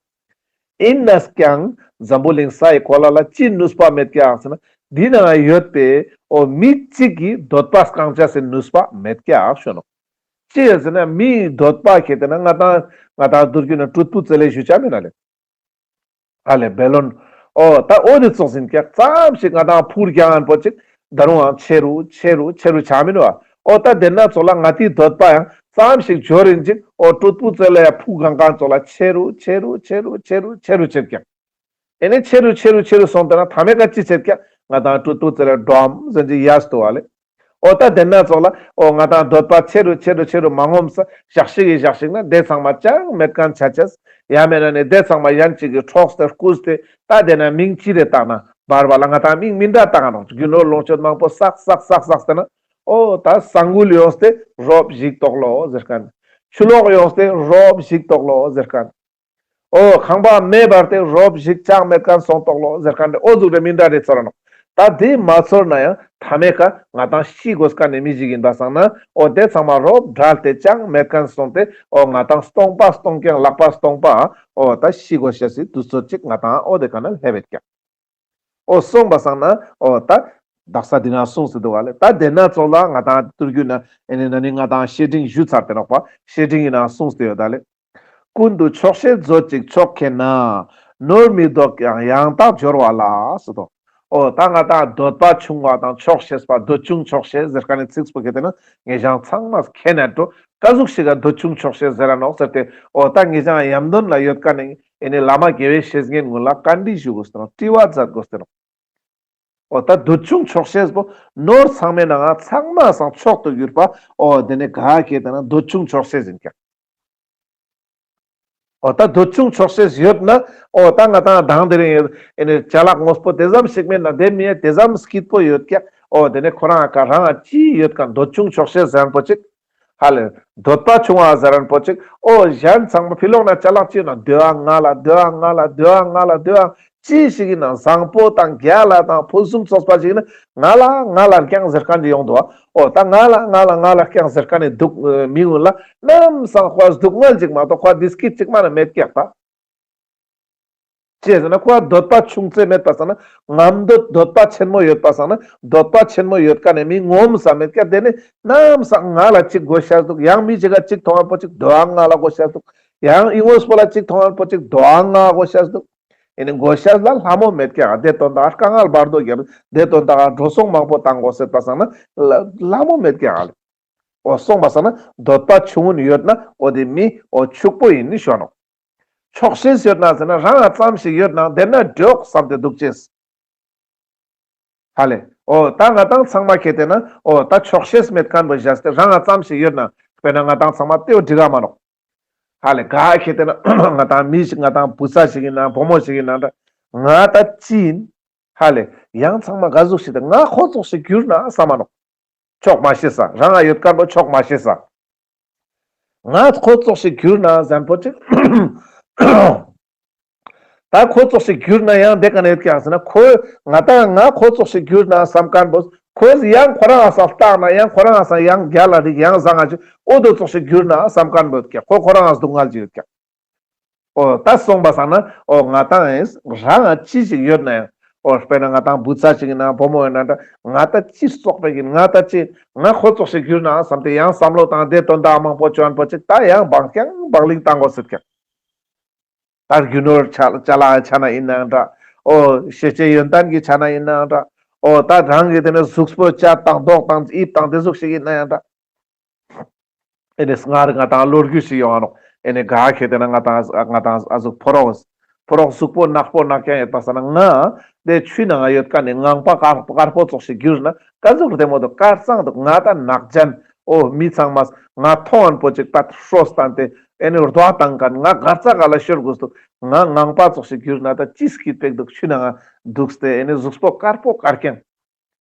ཡིན་ན་ཀྱང་འཛམ་བུ་གླིང་སའི་གོ་ལ་ལ་ཅི་ནུས་པ་མེད་ཀྱག་ཟེར་ན་འདི་ནང་ཡོད་པའི་འོ་མི་གཅིག་གི་འདོད་པ་སྐང་ཅེས་སི་ནུས་པ་མེད་ཀྱག་ཞུ་ནོག། ཅི་ཡ་ཟེར་ན་མིའི་འདོད་པ་ཁྱེར་ཏེ་ན་ང་དང་ང་དང་དུས་རྒྱུན་ན་སྤྲུལ་སྐུ་རྩེ་ལེ་ཞུ་ཅེས་མེད་ན་ལེ། ཨ་ལེ་བེ་ལོན། འོ་ད་འོ་དེ་ཙོགས་ཡིན་ཀྱག། ཙམ་ཞིག་ང་དང་ཕུར་རྒྱང་ངན་པོ་ཅིག་ད་རུང་ཡང་ཆེ་རུ་ཆེ་རུ་ཆེ་རུ་ཆ་མིན་བ། འོ་ད་དེ་ན་ཙོགས་ལ་ང་དེའི་འདོད་པ་ཡང་ཙམ་ཞིག་འབྱོར་ཡིན་ཅིག། འོ་སྤྲུལ་སྐུ་རྩེ་ལེ་ཡ་ཕུ་གང་གང་ཙོགས་ལ་ཆེ་རུ་ཆེ་རུ་ཆེ་རུ་ཆེ་རུ་ཆེ་རུ་ཆེར་ཀྱག། ཨེ་ནས་ཆེ་རུ་ཆེ་རུ་ཆེ་རུ་སོང་དེ་ན་མཐའ་མའི་ཀ་ཅི་ཆེར་ཀྱག། ང་དང་སྤྲུལ་སྐུ་རྩེ་ལེ་འགྲོ་བ་ཟེར་ཅིག་ཡས་ཏོ་བ་ལེ། འོ་ད་དེ་ན་ཙོགས་ལ་འོ་ང་དང་འདོད་པ་ཆེ་རུ་ཆེ་རུ་ཆེ་རུ་མ་ངོམས་ས་ཞག་ཞིག་གི་ཞག་ཞིག་ན་དེ་ཚང་མ་ཅང་མེད་མཁན་ཆ་ཅེས། ཡང་མེད་ན་ནི་དེ་ཚང་མ་ཡན་ཅིག་གི་འཕྲོགས་ཏེ་རྐུས་ཏེ་ད་དེ་ན་མིང་ཅི་རེ་བཏགས་ན་བར་བར་ལ་ང་དང་མིང་མི་འདྲ་བཏགས་ནོག། རྒྱུ་ནོར་ལོངས་སྤྱོད་མང་པོ་བསགས་བསགས་བསགས་བསགས་ཏེ་ན་འོ་ད་ས་འགུལ་ཡོངས་ཏེ་རོབ་ཞིག་ཏོག་ལོ་ཟེར་མཁན། ཆུ་ལོག་ཡོངས་ཏེ་རོབ་ཞིག་ཏོག་ལོ་ཟེར་མཁན། འོ་ཁང་པ་མེ་འབར་ཏེ་རོབ་ཞིག་ཅང་མེད་མཁན་སོང་ཏོག་ལོ་ཟེར་མཁན་དེ་འོ་ཟུག་རེ་མི་འདྲ་རེ་ཚོར་ར་ནོག། ད་དེ་མ་ཚོར་ན་ཡང་མཐའ་མའི་ཀ་ང་དང་ཤི་དགོས་མཁན་ནི་མི་ཞིག་ཡིན་པ་སང་ན་འོ་དེ་ཚང་མ་རོབ་བྲལ་ཏེ་ཅང་མེད་མཁན་སོང་སྟེ་འོ་ང་དང་སྟོང་པ་སྟོང་རྐྱང་ལག་པ་སྟོང་པ་འོ་ད་ཤི་དགོས་ཤེས་སི་དུས་ཚོད་ཅིག་ང་དང་འོ་དེ་ཀ་ན་སླེབས་ཡོད་ཀྱག། འོ་སོང་པ་སང་ན་འོ་ད་དག་ས་འདི་ན་གསུངས་ཏེ་འདུག་ག་ལེ། ད་དེ་ན་ཙོགས་ལ་ང་དང་དུས་རྒྱུན་ན་ཨེ་ནི་ན་ནི་ང་དང་བཤེས་སྤྲིང་ཞུ་ཚར་ཏེ་ནོག་པ། བཤེས་སྤྲིང་ཡིན་ན་གསུངས་ཏེ་ཡོད་ད་ལེ། ཀུན་ཏུ་ཆོག་ཤེས་མཛོད་ཅིག་ཆོག་མཁྱེན་ན། ནོར་མི་བདོག་ཀྱང་ཡང་དག་འབྱོར་བ་ལ། ཟེར་དོ། འོ་ད་ང་དང་འདོད་པ་ཆུང་བ་དང་ཆོག་ཤེས་པ་འདོད་ཆུང་ཆོག་ཤེས་ཟེར་མཁན་ནི་ཚིག་པོ་ཁྱེར་ཏེ་ན་ངེད་ཅག་ཚང་མས་མཁྱེན་ན་འགྲོ། ཀ་ཟུག་ཞིག་ག་འདོད་ཆུང་ཆོག་ཤེས་ཟེར་ར་ནོག་ཟེར་ཏེ། འོ་ད་ངེད་ཅག་ཡམ་དོན་ལ་ཡོད་མཁན་ནི་ཨེ་ནི་བླ་མ་དགེ་བའི་བཤེས་གཉེན་ཀུན་ལ་བཀའ་འདྲི་ཞུ་དགོས་ཏེ་ནོག། དྲི་བ་མཛད་དགོས་ཏེ་ནོག། འོ་ད་འདོད་ཆུང་ཆོག་ཤེས་པོ་ནོར་ཚང་མའི་ནང་ང་ཚང་མའི་སང་མཆོག་ཏུ་གྱུར་པ། འོ་དེ་ནི་ག་ཁྱེར་ཏེ་ན་འདོད་ཆུང་ཆོག་ཤེས་ཡིན་ཀྱག། འོ་ད་འདོད་ཆུང་ཆོག་ཤེས་ཡོད་ན་འོ་ད་ང་དང་དང་དེ་རིང་ཨེ་ནི་ཅ་ལག་དངོས་པོ་དེ་ཙམ་ཞིག་མེད་ན་དེ་མི་ཡ་དེ་ཙམ་སྐྱིད་པོ་ཡོད་ཀྱག། འོ་དེ་ནི་ཁོ་རང་ཀ་རང་ཅི་ཡོད་མཁན་འདོད་ཆུང་ཆོག་ཤེས་ཟེར་མཁན་པོ་ཅིག། ཧ་ལེ། འདོད་པ་ཆུང་བ་ཟེར་མཁན་པོ་ཅིག། འོ་གཞན་ཚང་མ་ཕི་ལོགས་ན་ཅ་ལག་ཅི་ཡོད་ན་དེ་བ་ང་ལ་དེ་བ་ང་ལ་དེ་བ་ང་ལ་དེ་བ་ ཅི་ཞིག་ཡིན་ན་བཟང་པོ་དང་རྒྱལ་ལ་དང་ཕུན་སུམ་ཚོགས་པ་ཞིག་ཡིན་ན་ང་ལ་ང་ལ་རྐྱང་ཟེར་མཁན་ཅིག་ཡོང་འདུག་བ། འོ་ད་ང་ལ་ང་ལ་ང་ལ་རྐྱང་ཟེར་མཁན་ནི་འདུག་མི་ཀུན་ལ་ནམ་སང་ཁོ་སྡུག་བསྔལ་ཅིག་མ་གཏོགས་ཁོ་བདེ་སྐྱིད་ཅིག་མ་ན་མེད་ཀྱག་ད། ཅི་ཟེར་ན་ཁོ་འདོད་པ་ཆུང་ཙེ་མེད་པ་སང་ན་ངམ་འདོད་འདོད་པ་ཆེན་མོ་ཡོད་པ་སང་ན་འདོད་པ་ཆེན་མོ་ཡོད་མཁན་ནི་མི་ངོམ་ས་མེད་ཀྱག། དེ་ནི་ནམ་སང་ང་ལ་ཅིག་དགོས་ཤེས་འདུག། ཡང་མི་ཅིག་ག་ཅིག་མཐོང་བ་པོ་ཅིག་དོའང་ང་ལ་དགོས་ཤེས་འདུག། ཡང་ཨི་ངོས་པོ་ལ་ཅིག་མཐོང་བ་པོ་ཅིག་དོའང་ང་དགོས་ཤེས་འདུག། ཨེ་ནི་དགོས་ཤེས་ལ་ལྷ་མོ་མེད་ཀྱག། དེ་དོན་དག་དཀའ་ངལ་བར་དོ་རྒྱབ། དེ་དོན་དག་འགྲོ་སོང་མང་པོ་བཏང་དགོས་ཟེར་པ་སང་ན་ལ་ལྷ་མོ་མེད་ཀྱག། འོ་སོང་པ་སང་ན་འདོད་པ་ཆུང་ངུན་ཡོད་ན་འོ་དེ་མི་འོ་ཕྱུག་པོ་ཡིན་ནི་ཞུ་ནོག། ཆོག་ཤེས་ཡོད་ན་ཟེར་ན་རང་ང་ཙམ་ཞིག་ཡོད་ན་དེ་ན་འགྲོགས་བསམ་སྟེ་འདུག་ཅེས། ཧ་ལེ། འོ་ད་ང་ཏང་ཚང་མ་ཁེ་ཏེ་ན་འོ་ད་ཆོག་ཤེས་མེད་མཁན་པོ་བཞག་སྟེ་རང་ང་ཙམ་ཞིག་ཡོད་ན་དཔེར་ན་ང་ཏང་ཚང་མ་ཏེའོ་འགྲིག་ག་མ་ནོག། ཧ་ལེ་ག་ཁེ་ཏེ་ན་ང་ཏང་མི་ཞིག་ང་ཏང་བུ་ཚ་ཞིག་ཡིན་ན་བུ་མོ་ཞིག་ཡིན་ན་འདྲ། ང་ད་ཅི་ཡིན། ཧ་ལེ་ཡང་ཚང་མ་ག་ཟུག་ཞིག་ཏེ་ང་ཁོ་ཙོགས་ཤིག་གྱུར་ན་བསམ་མ་ནོག། ཆོག་མ་ཤེས་ས་རང་ང་ཡོད་མཁན་པོ་ཆོག་མ་ཤེས་ས། ང་ཁོ་ཙོགས་ཤིག་གྱུར་ན་བཟང་པོ་ཅིག། ད་ཁོ་ཙོགས་ཤིག་གྱུར་ན་ཡང་དེ་ག་ནས་ཡོད་ཀྱག་ཟེར་ན་ཁོ་ང་ད་ང་ཁོ་ཙོགས་ཤིག་གྱུར་ན་བསམ་མཁན་པོ་ཁོ་ཡང་ཁོ་རང་ང་སང་ལྟག་ན་ཡང་ཁོ་རང་ང་སང་ཡང་རྒྱལ་ལ་རིག་ཡང་བཟང་ང་ཅིག་འོ་དོ་ཙོགས་ཤིག་གྱུར་ན་བསམ་མཁན་པོ་ཡོད་ཀྱག། ཁོ་ཁོ་རང་ང་སྡུག་བསྔལ་ཅིག་ཡོད་ཀྱག། འོ་ད་སོང་པ་སང་ན་འོ་ང་ཏང་ཡིན་རང་ང་ཅི་ཞིག་ཡོད་ན་ཡང་འོ་དཔེར་ན་ང་ཏང་བུ་ཚ་ཞིག་ཡིན་ན་བུ་མོ་ཡིན་ན་འདྲ་ང་ད་ཅི་ཙོགས་པ་ཡིན་ང་ད་ཅི་ང་ཁོ་ཙོགས་ཤིག་གྱུར་ན་བསམ་སྟེ་ཡང་བསམ་བློ་བཏང་དེ་དོན་དག་མང་པོ་བཅོ་ཨན་པོ་ཅིག་ད་ཡང་བང་རྐྱང་བང་ལིང་བཏང་དགོས་ཟེར་ཀྱག། ད་རྒྱུ་ནོར་ཆ་ལ་ཆ་ན་ཡིན་ན་འདྲ། འོ་ཤེས་བྱའི་ཡོན་ཏན་གྱི་ཆ་ན་ཡིན་ན་འདྲ། འོ་ད་རང་གི་དེ་ནས་གཟུགས་པོ་བཅད་དང་རྡོག་དང་དབྱིབས་དང་དེ་ཟུག་ཞིག་ཡིན་ན་ཡང་འདྲ། ཨེ་ནས་སྔར་ང་ཏང་ལོ་རྒྱུས་ཤིག་ཡོང་ང་ནོག། ཨེ་ནས་ག་ཁེ་ཏེ་ན་ང་ཏང་ང་ཏང་ཨ་ཟུག་ཕོ་རོག་ཕོ་རོག་གཟུགས་པོ་ནག་པོ་ནག་རྐྱང་ཡོད་པ་སང་ན་ང་དེ་ཆུའི་ནང་ང་ཡོད་མཁན་ནི་ངང་པ་དཀར་དཀར་པོ་ཙོགས་ཤིག་གྱུར་ན་ག་ཟུག་བདེ་མོ་འདུག། དཀར་གཙང་འདུག། ང་ད་ནག་ཅན། འོ་མི་ཚང་མས་ང་མཐོང་ཨན་པོ་ཅིག་པད་ཧྲོ་སྟན་ཏེ་ཨེ་ནས་རྡོ་བཏང་མཁན་ང་གར་ཙ་ག་ལ་ཤོར་དགོས་འདུག། ང་ངང་པ་ཙོགས་ཤིག་གྱུར་ན་ད་ཅི་སྐྱིད་པོ་འདུག། ཆུའི་ནང་ང་འདུག་སྟེ་ཨེ་ནས་གཟུགས་པོ་དཀར་པོ་དཀར་རྐྱང་།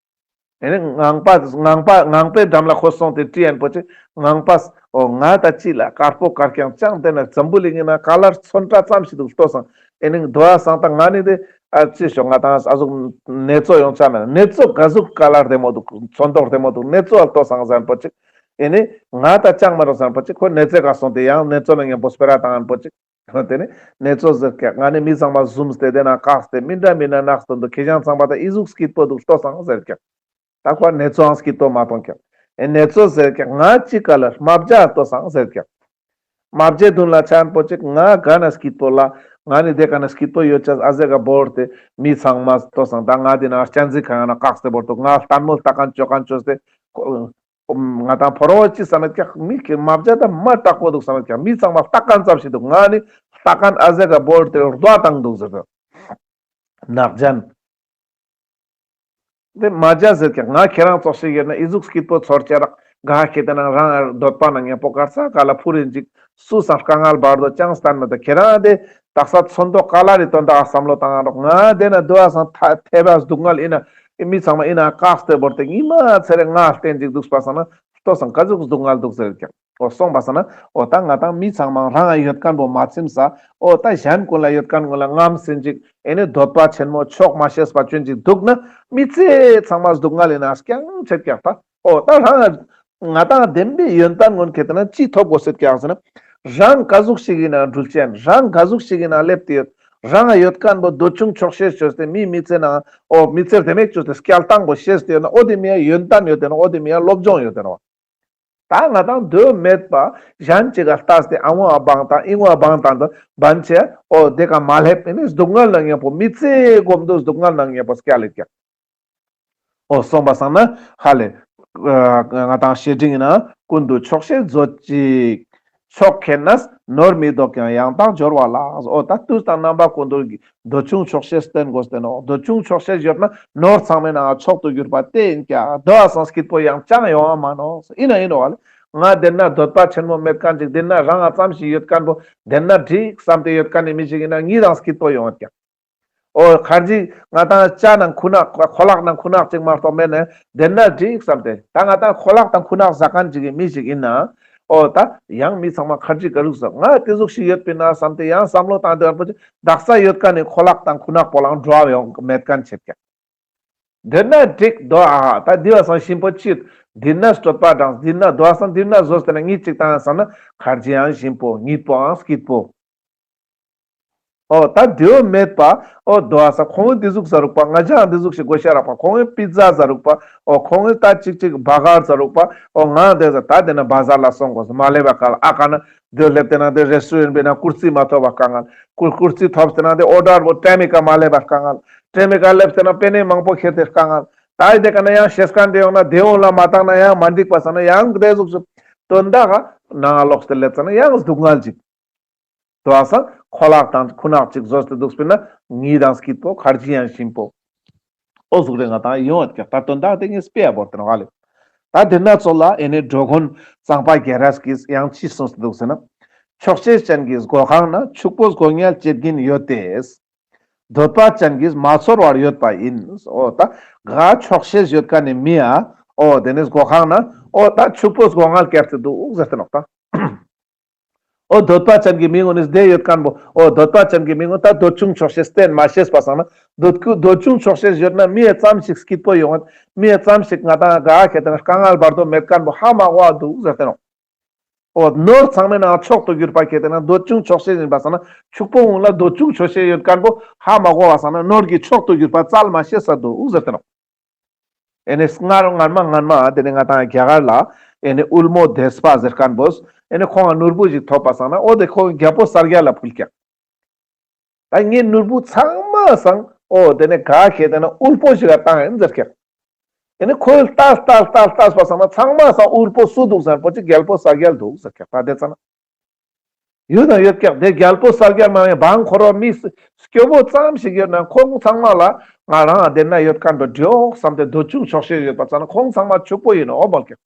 ཨེ་ནི་ངང་པ་ངང་པ་ངང་པའི་འགྲམ་ལ་ཁོ་སོང་སྟེ་དྲིས་ཨན་པོ་ཅིག་ངང་པ། འོ་ང་ད་ཅི་ལ་དཀར་པོ་དཀར་རྐྱང་ཅང་དེ་ན་འཛམ་བུ་གླིང་ངི་ནང་ང་ཀ་ལར་ཚོན་ཁྲ་ཙམ་ཞིག་འདུག་ལྟོས་སང་། ཨེ་ནི་དོ་བ་སང་ད་ང་ནི་དེ་ཨ་ཅི་ཞོག་ང་ཏང་ཨ་ཟུག་ནེ་ཙོ་ཡོང་ཆ་མེད་ན་ནེ་ཙོ་ག་ཟུག་ཀ་ལར་བདེ་མོ་འདུག་ཚོན་མདོག་བདེ་མོ་འདུག་ནེ་ཙོ་ཨ་ལྟོས་སང་ཟེར་ཨན་པོ་ཅིག། ཨེ་ནི་ང་ད་ཅང་མ་རོགས་ཟེར་ཨན་པོ་ཅིག་ཁོ་ནེ་ཙོ་ག་སོང་སྟེ་ཡང་ནེ་ཙོ་ན་མཉམ་པོ་སྤེ་ར་བཏང་ཨན་པོ་ཅིག། དེ་ནས་ནེ་ཙོ་ཟེར་ཀྱག། ང་ནི་མི་ཚང་མ་ཟུམ་སྟེ་དེ་ན་བཀག་སྟེ་མི་འདྲ་མི་སྣ་ནག་སྟོན་འདུག། ཁྱེད་ཅག་ཚང་མ་ད་ཨི་ཟུག་སྐྱིད་པོ་འདུག་ལྟོས་སང་ཟེར་ཀྱག། ད་ཁོ་ནེ་ཙོའང་སྐྱིད་པོ་མ་མཐོང་ཀྱག། ཨེ་ནེ་ཙོ་ཟེར་ཀྱག། ང་ཅི་ཀ་ལ་རྨ་བྱ་ལྟོས་སང་ཟེར་ཀྱག། རྨ་བྱའི་མདུན་ལ་ཆ་ཨན་པོ་ཅིག་ང་ག་ན་སྐྱིད་པོ་ལ་ང་ནི་དེ་ག་ན་སྐྱིད་པོ་ཡོད་ཅེས་ཨ་ཟེ་ག་བོར་ཏེ་མི་ཚང་མ་ལྟོས་སང་ད་ང་དེ་ན་སྤྱན་གཟིགས་ཁང་ན་བཀག་སྟེ་བོར་འདུག། ང་ལྟད་མོ་ལྟ་མཁན་ཅོ་མཁན་ཅོས་ཏེ། ང་ཏང་ཕོ་རོག་ཅི་བསམ་མེད་ཀྱག། མི་ཁེ་རྨ་བྱ་ད་མ་དྲག་པོ་འདུག་བསམ་མེད་ཀྱག། མི་ཚང་མ་ལྟ་མཁན་ཙམ་ཞིག་འདུག། ང་ནི་ལྟ་མཁན་ཨ་ཟེ་ག་བོར་ཏེ་རྡོ་བཏང་འདུག་ཟེར་ཏེ། ནག་ཅན། དེ་རྨ་བྱ་ཟེར་ཀྱག། ང་ཁྱེད་རང་ཙོགས་ཤིག་ཡོད་ན་ཨི་ཟུག་སྐྱིད་པོ་ཚོར་ཅེས་རག། ག་ཁེ་ཏེ་ན་རང་འདོད་པ་ན་མཉམ་པོ་གར་ས་ག་ལ་འཕུར་རིན་ཅིག། སུ་སང་དཀའ་ངལ་བར་དོ་ཅང་སྟན་མེད་ད། ཁྱེད་རང་དེ་དག་ས་ཚོན་མདོག་ཀ་ལར་རི་དོན་དག་བསམ་བློ་བཏང་རོགས། ང་དེ་ན་དོ་བ་སང་ཐ་ཐེ་བ་སྡུག་བསྔལ་ཡིན་ན་མི་ཚང་མ་ཡིན་ན་བཀག་སྟེ་བོར་ཏེ་ཉི་མ་ཚེ་རེ་ང་བསྟན་ཅིག་འདུག་པ་སང་ན་ལྟོས་སང་ག་ཟུག་སྡུག་བསྔལ་འདུག་ཟེར་ཀྱག། འོ་སོང་པ་སང་ན་འོ་ད་ང་ཏང་མི་ཚང་མ་རང་ཡོད་མཁན་པོ་མ་ཚིམ་ས། འོ་ད་གཞན་ཀུན་ལ་ཡོད་མཁན་ཀུན་ལ་རྔམ་སེམས་ཅིག་ཨེ་ནི་འདོད་པ་ཆེན་མོ་ཆོག་མ་ཤེས་པ་ཅོན་ཅིག་འདུག་ན་མི་ཚེ་ཚང་མ་སྡུག་བསྔལ་ཡིན་ན་རྐྱང་ཆད་ཀྱག་ད། འོ་ད་རང་ང་ཏང་བདེན་པའི་ཡོན་ཏན་ཀུན་ཁེ་ཏེ་ན་ཅི་ཐོབ་དགོས་ཟེར་ཀྱག་ཟེར་ན། རང་ག་ཟུག་ཞིག་ཡིན་ན་འགྲུལ་ཅན། རང་ག་ཟུག་ཞིག་ཡིན་ན་སླེབས་ཏེ་ཡོད། རང་ཡོད་མཁན་པོ་འདོད་ཆུང་ཆོག་ཤེས་ཅོས་ཏེ་མི་མི་ཚེ་ནང་འོ་མི་ཚེ་དེ་མེད་ཅོས་ཏེ་སྐྱལ་སྟངས་པོ་ཤེས་ཏེ་ཡོད་ན་འོ་དེ་མི་ཡ་ཡོན་ཏན་ཡོད་དེ་ན་འོ་དེ་མི་ཡ་སློབ་སྦྱོང་ཡོད་དེ་ན། ད་ང་ཏང་འདོད་མེད་པ་གཞན་ཅིག་ག་ལྟས་ཏེ་ཨ་ངོ་ཨ་བང་དང་ཨི་ངོ་ཨ་བང་དང་དུ་བན་ཆེ་འོ་དེ་ག་མ་སླེབས་ཨེ་ནི་སྡུག་བསྔལ་ནང་མཉམ་པོ་མི་ཚེ་གོམ་དུ་སྡུག་བསྔལ་ནང་མཉམ་པོ་སྐྱལ་ལེ་ཀྱག། འོ་སོང་པ་སང་ན་ཧ་ལེ། ང་ཏང་བཤེས་སྤྲིང་ཡིན་ན་ཀུན་ཏུ་ཆོག་ཤེས་མཛོད་ཅིག། ཆོག་མཁྱེན་ནས་ནོར་མི་བཟློག་ཀྱང་ཡང་དག་འབྱོར་བ་ལགས། འོ་ད་དུས་དང་རྣམ་པ་ཀུན་ཏུ་འདོད་ཆུང་ཆོག་ཤེས་བསྟེན་དགོས་ཏེ་ནོག། འདོད་ཆུང་ཆོག་ཤེས་ཡོད་ན་ནོར་ཚང་མའི་ནང་མཆོག་ཏུ་གྱུར་པ་དེ་ཡིན་ཀྱག། དོ་བ་སང་སྐྱིད་པོ་ཡང་ཅང་ཡོང་བ་མ་ནོག། ཡིན་ན་ཡིན་ནོག་ལེ། ང་དེ་ན་འདོད་པ་ཆེན་མོ་མེད་མཁན་ཅིག་དེ་ན་རང་ང་ཙམ་ཞིག་ཡོད་མཁན་པོ་དེ་ན་འགྲིག་བསམ་སྟེ་ཡོད་མཁན་ནི་མི་ཞིག་ཡིན་ན་ངེད་རང་སྐྱིད་པོ་ཡོང་ཡོད་ཀྱག། འོ་ཁར་ཇི་ང་ཏང་ཅ་ནང་ཁུ་ནག་ཁོ་ལག་ནང་ཁུ་ནག་ཅིག་མ་གཏོགས་མེད་ན་དེ་ན་འགྲིག་བསམ་སྟེ་ད་ང་ཏང་ཁོ་ལག་དང་ཁུ་ནག་ཟ་མཁན་ཅིག་གི་མི་ཞིག་ཡིན་ན་ འོ་ད་ཡང་མི་ཚང་མ་ཁར་ཇི་ག་རུག་ཟེར། ང་དེ་ཟུག་ཞིག་ཡོད་པིན་ན་བསམ་སྟེ་ཡང་བསམ་བློ་བཏང་དེ་བར་པོ་ཅིག་དག་ས་ཡོད་ཀ་ནི་ཁོ་ལག་དང་ཁུ་ནག་པོ་ལའང་འགྲོ་བ་ཡོང་མེད་མཁན་ཆེད་ཀྱག། དེ་ན་འགྲིག་དོ་ཨ། ད་འདི་བ་སང་ཞིམ་པོ་ཅིག་འདི་ན་སྤྲོད་པ་དང་འདི་ན་དོ་བ་སང་འདི་ན་བཟོ་སྟེ་ན་གཉིད་ཅིག་བཏང་ཡང་སང་ན་ཁར་ཇི་ཡང་ཞིམ་པོ་གཉིད་པོའང་སྐྱིད་པོ། འོ་ད་དེའོ་མེད་པ། འོ་དོ་བ་སང་ཁོང་འདི་ཟུག་ཟ་རུག་པ། ང་ཅག་འདི་ཟུག་ཞིག་དགོས་ཤ་རག་པ། ཁོང་པི་ཛ་ཟ་རུག་པ། འོ་ཁོང་ད་ཅིག་ཅིག་བྷ་གར་ཟ་རུག་པ། འོ་ང་དེ་ཟ་ད་དེ་ན་བ་ཟར་ལ་སོང་དགོས་མ་ལེབ་པ་ཀ་ལ་ཨ་ཀ་ན་དེ་ལེབ་སྟེ་ན་དེ་རེ་སི་ཊོ་རན་པེ་ན་ཀུར་སི་མ་ཐོབ་པ་དཀའ་ངལ། ཀུར་ཀུར་སི་ཐོབ་སྟེ་ན་དེ་ཨོ་ཌར་བོ་ཊེམ་མི་ཀ་མ་ལེབ་པ་དཀའ་ངལ། ཊེམ་མི་ཀ་ལེབ་སྟེ་ན་པེ་ནེ་མང་པོ་ཁྱེར་ཏེ་དཀའ་ངལ། ད་དེ་ཀ་ན་ཡང་ཤེས་མཁན་དེ་ཡོང་ན་དེ་འོང་ལ་མ་བཏང་ན་ཡང་མ་འགྲིག་པ་སང་ན་ཡང་དེ་ཟུག་ཞིག་དོན་དག་ག་ནང་ལོག་སྟེ་ལེབ་སང་ན་ཡང་སྡུག་བསྔལ་ཅིག། དོ་བ་སང་ཁོ་ལག་དང་ཁུ་ནག་ཅིག་བཟོ་སྟེ་འདུག་པིན་ན་གཉིད་དང་སྐྱིད་པོ་ཁར་ཇི་ཡང་ཞིམ་པོ། འོ་ཟུག་རེ་ང་དང་ཡོང་བ་ཀྱག། ད་དོན་དག་དེ་ངས་དཔེ་ཡ་བོར་ཏེ་ནོག་ལེ། ད་དེ་ན་ཚོ་ལ་ཨེ་ནེ་འགྲོ་མགོན་གཙང་པ་རྒྱལ་རས་ཀྱིས་ཡང་ཅི་གསུངས་ཏེ་འདུག་ཟེར་ན། ཆོག་ཤེས་ཅན་གྱི་སྒོ་ཁང་ན་ཕྱུག་པོ་སྒོ་ངལ་བཅད་ཀྱིན་ཡོད་དེ། འདོད་པ་ཅན་གྱིས་མ་ཚོར་བར་ཡོད་པ་ཡིན། འོ་ད་ག་ཆོག་ཤེས་ཡོད་མཁན་ནི་མི་ཡ། འོ་དེ་ནི་སྒོ་ཁང་ན་འོ་ད་ཕྱུག་པོ་སྒོ་ངལ་བཀལ་ཏེ་འདུག་ཟེར་ཏེ་ནོག་ད། འོ་འདོད་པ་ཅན་གྱི་མི་ངོ་ནི་བསྡད་ཡོད་མཁན་པོ། འོ་འདོད་པ་ཅན་གྱི་མི་ངོ་ད་འདོད་ཆུང་ཆོག་ཤེས་བསྟེན་མ་ཤེས་པ་སང་ན་འདོད་ཁུ་འདོད་ཆུང་ཆོག་ཤེས་ཡོད་ན་མི་ཡ་ཙམ་ཞིག་སྐྱིད་པོ་ཡོང་ངད། མི་ཡ་ཙམ་ཞིག་ང་དང་ག་ཁེ་ཏེ་ན་དཀའ་ངལ་བར་དོ་མེད་མཁན་པོ་ཧ་མ་གོ་བ་འདུག་ཟེར་ཏེ་ནོག། འོ་ནོར་ཚང་མའི་ནང་མཆོག་ཏུ་གྱུར་པ་ཁེ་ཏེ་ན་འདོད་ཆུང་ཆོག་ཤེས་ཡིན་པ་སང་ན་ཕྱུག་པོ་ངུན་ལ་འདོད་ཆུང་ཆོག་ཤེས་ཡོད་མཁན་པོ་ཧ་མ་གོ་བ་སང་ན་ནོར་གྱི་མཆོག་ཏུ་གྱུར་པ་བཙལ་མ་ཤེས་ས་འདུག་ཟེར་ཏེ་ནོག། ཨེ་ནེ་སྔར་སྔར་མ་སྔར་མ་དེ་ནེ་ང་དང་རྒྱ་གར་ལ་ཨེ་ནེ་དབུལ་མོ་དེ་སྤ་ཟེར་མཁན་པོས་ཨེ་ནེ་ཁོང་ང་ནོར་བུ་ཞིག་ཐོབ་པ་སང་ན་འོ་དེ་ཁོང་རྒྱལ་པོ་གསལ་རྒྱལ་ལ་ཕུལ་ཀྱག། ད་ངའི་ནོར་བུ་ཚང་མ་སང་འོ་དེ་ནེ་ག་ཁེ་ཏེ་ན་དབུལ་པོ་ཞིག་ལ་བཏང་ཡིན་ཟེར་ཀྱག། ཨེ་ནེ་ཁོས་ལྟ་ལྟ་ལྟ་ལྟ་པ་སང་ན་ཚང་མ་སང་དབུལ་པོ་སུ་འདུག་ཟེར་པོ་ཅིག་རྒྱལ་པོ་གསལ་རྒྱལ་འདུག་ཟེར་ཀྱག། ད་དེ་ཙ་ན། ཡོད་དང་ཡོད་ཀྱག། དེ་རྒྱལ་པོ་གསལ་རྒྱལ་མ་ཡིན་འབངས་འཁོར་བ་མི་སྐྱོ་བོ་ཙམ་ཞིག་ཡོད་ན་ཁོང་ཚང་མ་ལ་ང་རང་དེ་ན་ཡོད་མཁན་པོ་འགྲོ་བསམ་སྟེ་འདོད་ཆུང་ཆོག་ཤེས་ཡོད་པ་ཙ་ན་ཁོང་ཚང་མ་ཕྱུག་པོ་ཡིན་ནོག་འོ་མོལ་ཀྱག།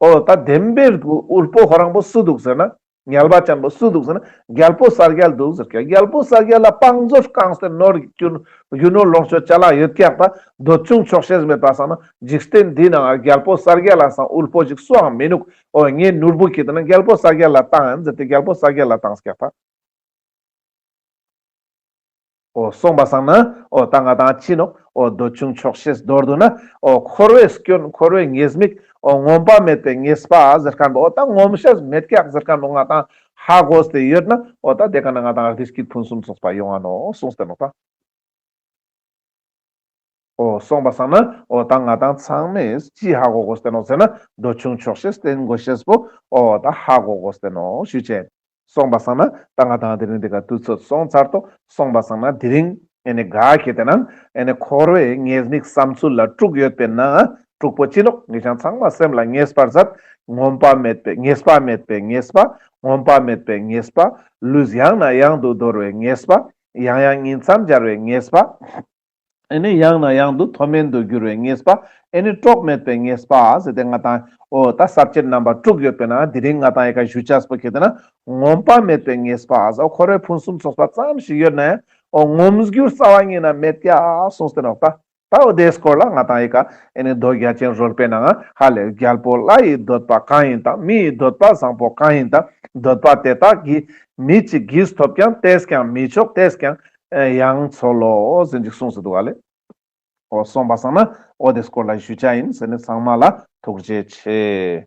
འོ་ད་བདེན་པའི་དབུལ་པོ་ཁོ་རང་པོ་སུ་འདུག་ཟེར་ན་ངལ་བ་ཅན་པོ་སུ་འདུག་ཟེར་ན་རྒྱལ་པོ་གསལ་རྒྱལ་འདུག་ཟེར་ཀྱག། རྒྱལ་པོ་གསལ་རྒྱལ་ལ་བང་མཛོད་བཀང་སྟེ་ནོར་རྒྱུ་ནོར་ལོངས་སྤྱོད་ཅ་ལག་ཡོད་ཀྱག། ད་འདོད་ཆུང་ཆོག་ཤེས་མེད་པ་སང་ན་འཇིག་རྟེན་འདི་ནང་རྒྱལ་པོ་གསལ་རྒྱལ་ལ་སང་དབུལ་པོ་ཞིག་སུའང་མི་ནུག། འོ་ངའི་ནོར་བུ་ཁེ་ཏེ་ན་རྒྱལ་པོ་གསལ་རྒྱལ་ལ་བཏང་ཡིན་ཟེར་ཏེ་རྒྱལ་པོ་གསལ་རྒྱལ་ལ་བཏང་ཀྱག་ད། འོ་སོང་པ་སང་ན་འོ་ད་ང་དང་ཅི་ནོག། འོ་འདོད་ཆུང་ཆོག་ཤེས་མདོར་བསྡུ་ན་འོ་འཁོར་བའི་སྐྱོན་འཁོར་བའི་ཉེས་དམིགས་འོ་ངོམས་པ་མེད་པའི་ཉེས་པ་ཟེར་མཁན་པོ་འོ་ད་ངོམས་ཤེས་མེད་ཀྱག་ཟེར་མཁན་པོ་ང་དང་ཧ་གོ་སྟེ་ཡོད་ན་འོ་ད་དེ་ཀ་ན་ང་དང་བདེ་སྐྱིད་ཕུན་སུམ་ཚོགས་པ་ཡོང་ང་ནོག་གསུངས་ཏེ་ནོག་ད། འོ་སོང་པ་སང་ན་འོ་ད་ང་དང་ཚང་མས་ཅི་ཧ་གོ་དགོས་ཏེ་ནོག་ཟེར་ན་འདོད་ཆུང་ཆོག་ཤེས་བསྟེན་དགོས་ཤེས་པོ་འོ་ད་ཧ་གོ་དགོས་ཏེ་ནོག་ཞུ་ཅེས། སོང་པ་སང་ན་ད་ང་དང་དེ་རིང་འདི་ཀ་དུས་ཚོད་སོང་ཚར་ཏོ། སོང་པ་སང་ན་དེ་རིང་ཨེ་ནེ་ག་ཁེ་ཏེ་ན་ཨེ་ནེ་འཁོར་བའི་ཉེས་དམིགས་བསམ་ཚུལ་ལ་དཀྲུགས་ཡོད་པས་ན་དཀྲུགས་པོ་ཅི་ནོག། ངེད་ཅག་ཚང་མ་སེམས་ལ་ངེས་པར་མཛད། ངོམས་པ་མེད་པའི་ཉེས་པ་མེད་པའི་ཉེས་པ། ངོམས་པ་མེད་པའི་ཉེས་པ། ལུས་ཡང་ནས་ཡང་དུ་འདོར་བའི་ཉེས་པ། ཡང་ཡང་ཉིང་མཚམས་སྦྱར་བའི་ཉེས་པ། ཨེ་ནེ་ཡང་ནས་ཡང་དུ་མཐོ་དམན་དུ་འགྱུར་བའི་ཉེས་པ། ཨེ་ནེ་གྲོགས་མེད་པའི་ཉེས་པ་ཟེར་ཏེ་ང་དང་འོ་ད་ས་བཅད་རྣམ་པ་དྲུག་ཡོད་པས་ན་དེ་རིང་ང་དང་ཡི་ཀ་ཞུ་ཅེས་པོ་ཁེ་ཏེ་ན་ངོམས་པ་མེད་པའི་ཉེས་པ་ཟེར་འོ་འཁོར་བའི་ཕུན་སུམ་ཚོགས་པ་ཙམ་ཞིག་ཡོད་ན་ཡང་འོ་ངོམས་རྒྱུ་རྩ་བ་ཉིད་ནས་མེད་ཀྱག་གསུངས་ཏེ་ནོག་ད། ད་འོ་དེའི་སྐོར་ལ་ང་དང་ཡི་ཀ་ཨེ་ནེ་མདོ་རྒྱ་ཆེན་རོལ་པའི་ནང་ཧ་ལས་རྒྱལ་པོ་ལྷ་ཡི་འདོད་པ་གང་ཡིན་དང་མི་ཡི་འདོད་པ་བཟང་པོ་གང་ཡིན་དང་འདོད་པ་དེ་དག་གི་མི་གཅིག་གིས་ཐོབ་ཀྱང་དེས་ཀྱང་མི་ཆོག་དེས་ཀྱང་ཡང་འཚོལ་ལོ་ཟེར་ཅིག་གསུངས་སུ་འདུག་ག་ལེ། འོ་སོང་པ་སང་ན་འོ་དེ་སྐོར་ལ་ཞུ་ཅེས་ཡིན་ཟེར་ནས་ཚང་མ་ལ་ཐུགས་རྗེ་ཆེ།